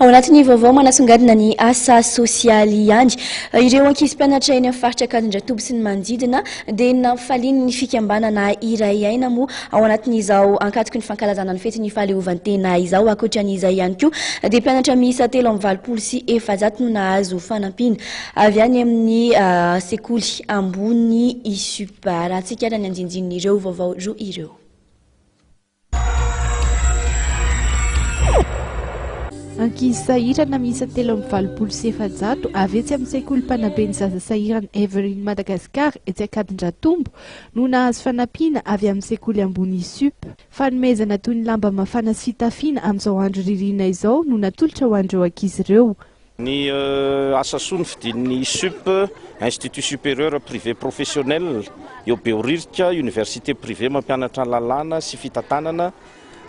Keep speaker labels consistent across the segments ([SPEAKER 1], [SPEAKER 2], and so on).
[SPEAKER 1] Ao anatin'ny vaovao manasongadina ny asa sosialy ihany, ireo ankizy mpianatra eny amin'ny faritra Ankadindratombo sy ny manodidina dia nampifalian'ny fikambanana Iray Aina moa ao anatin'izao ankatoky ny fankalazana ny fetin'ny fahaleovantena izao. Ankoatran'izay ihany koa dia mpianatra miisa 483 no nahazo fanampiana avy any amin'ny sekoly ambony ISUP. Arahantsika ary ny andinindin'ireo vaovao roa ireo.
[SPEAKER 2] Ankizy sahirana miisa 483 avy etsy amin'ny sekoly mpanabe ny zaza sahirana Everine Madagascar etsy Ankadindratombo no nahazo fanampiana avy amin'ny sekoly ambony ISUP. Fanomezana toy ny lamba mafana sy fitafiana amin'izao andro ririnina izao no natolotra ho an'ireo ankizy ireo.
[SPEAKER 3] Ny asa soa nofidin'ny ISUP, Institut Supérieur Privé Professionnel, eo Behoririka, Université Privée mampianatra lalàna sy fitantanana,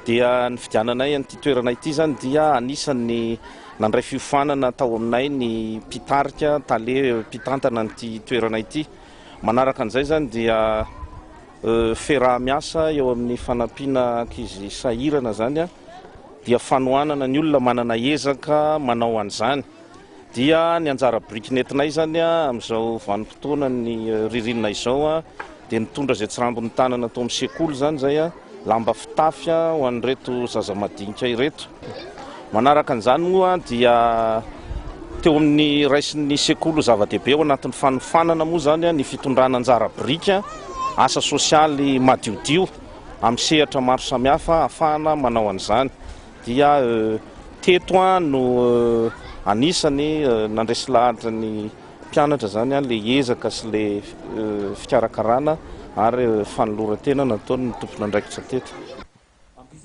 [SPEAKER 3] dia ny fidiananay an'ity toerana ity izany dia anisan'ny nandray fiofanana tao aminay ny mpitarika, tale mpitantana an'ity toerana ity. Manaraka an'izay izany dia fiaraha-miasa eo amin'ny fanampiana ankizy sahirana izany. dia fanohanana ny olona manana ezaka manao an'izany. Dia ny anjara biriky nentinay izany amin'izao vanim-potoanan'ny ririnina izao dia nitondra izay tsirambin'ny tanana tao amin'ny sekoly izany izay, lamba fitafy ho an'ireto zaza madinika ireto. Manaraka an'izany moa dia teo amin'ny raisin'ny sekoly ho zava-dehibe ao anatin'ny fanofanana moa izany ny fitondrana anjara biriky asa sosialy madiodio. Amin'ny sehatra maro samihafa ahafahana manao an'izany dia teto no anisany nandresy lahatra ny mpianatra izany ilay ezaka sy ilay fikarakarana ary fanoloran-tena nataon'ny tompon'andraikitra teto.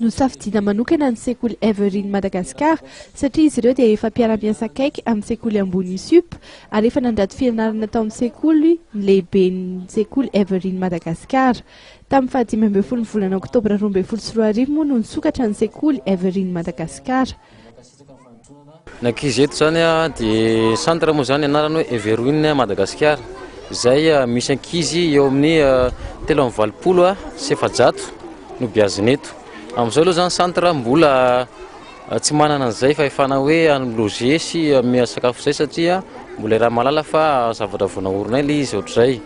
[SPEAKER 2] Nosafidiana manokana ny sekoly Everine Madagascar satria izy ireo dia efa mpiara-miasa akaiky amin'ny sekoly ambony ISUP ary efa nandrato fianarana tao amin'ny sekoly ny lehiben'ny sekoly Everine Madagascar. Tamin'ny faha-15 ny volana oktobra 2012 moa no nisokatra ny sekoly Everine Madagascar.
[SPEAKER 4] Ny ankizy eto izany dia centre moa izany anarany hoe Everine Madagascar izay misy ankizy eo amin'ny 483 no beazina eto. Amin'izao aloha izany centre mbola tsy manana an'izay fahefana hoe mi-loger sy miha sakafo izay satria mbola iaraha-mahalala fa zavatra vao naorina ilay izy ohatr'izay.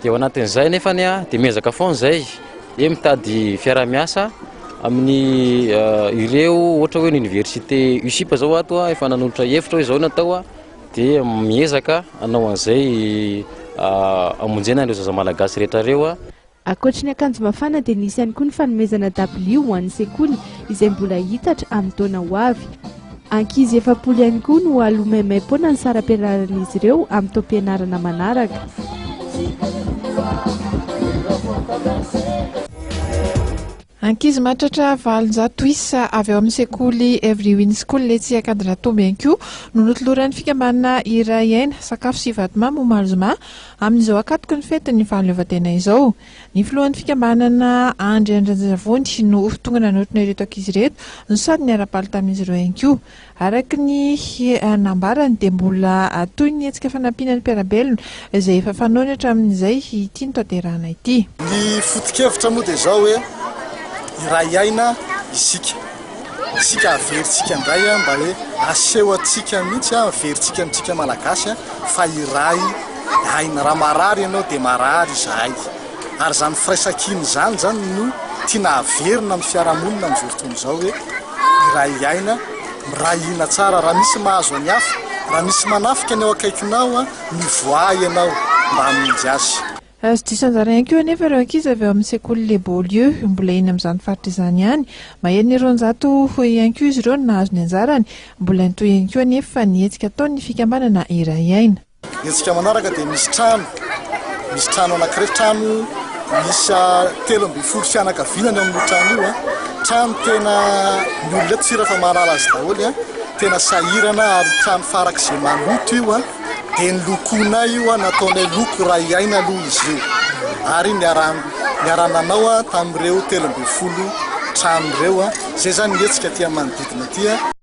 [SPEAKER 4] Dia ao anatin'izay nefany dia miezaka foana izay hoe mitady fiaraha-miasa amin'ny ireo ohatra hoe ny université USIP zao ato efa nanolotra hevitra hoe izao no atao dia miezaka hanao an'izay hamonjena an'ireo zaza malagasy rehetra ireo.
[SPEAKER 2] Ankoatry ny akanjo mafana dia nisy ihany koa ny fanomezana dabilio ho an'ny sekoly izay mbola hitatra amin'ny taona ho avy. Ankizy 40 ihany koa no haloa maimaim-poana ny saram-pianaran'izy ireo amin'ny taom-pianarana manaraka.
[SPEAKER 5] Ankizy mahatratra 800 isa avy ao amin'ny sekoly Everywin School etsy Ankadindratombo ihany koa no notoloran'ny fikambanana Iray Aina sakafo sy vatomamy omaly zoma amin'izao ankatoky ny fetin'ny fahaleovantena izao. Ny filohan'ny fikambanana Andry Andrianjavony no tonga nanotrona ireto ankizy ireto no sady niara-paly tamin'izy ireo ihany koa. Araka ny nambarany dia mbola toy ny hetsika fanampiana ny mpiara-belona izay efa fanaony hatramin'izay ity notanterahana ity.
[SPEAKER 6] Ny foto-kevitra moa dia izao hoe iray aina isika. Isika averintsika indray mba hoe aseho antsika mihitsy, averintsika amintsika Malagasy fa iray aina. Raha marary ianao dia marary izahay. Ary izany firaisankina izany izany no tiana haverina amin'ny fiarahamonina amin'izao fotoana izao hoe iray aina, miray hina tsara. Raha misy mahazo ny hafa, raha misy manafika ny ao akaikinao, mivoaha ianao mba hamonjy azy.
[SPEAKER 5] Azo diso anjara ihany koa anefa ireo ankizy avy ao amin'ny sekoly Les Beaulieu, mbola eny amin'izany faritra izany ihany. Maherin'ny 200 ihany koa izy ireo no nahazo ny anjarany. Mbola nitohy ihany koa anefa ny hetsika ataon'ny fikambanana Iray Aina.
[SPEAKER 6] Ny hetsika manaraka dia misy trano, misy trano anankiray, trano misy 13 fianakaviana ny ao amin'io trano io. Trano tena ny olona eto tsira fa mahalala azy daholo, tena sahirana ary trano farak'izay maloto io. Dia nolokoinay io, nataonay loko iray aina aloha izy io ary niaraha-nanao tamin'ireo 13 trano ireo. Izay izany ny hetsika aty amin'ny manodidina aty.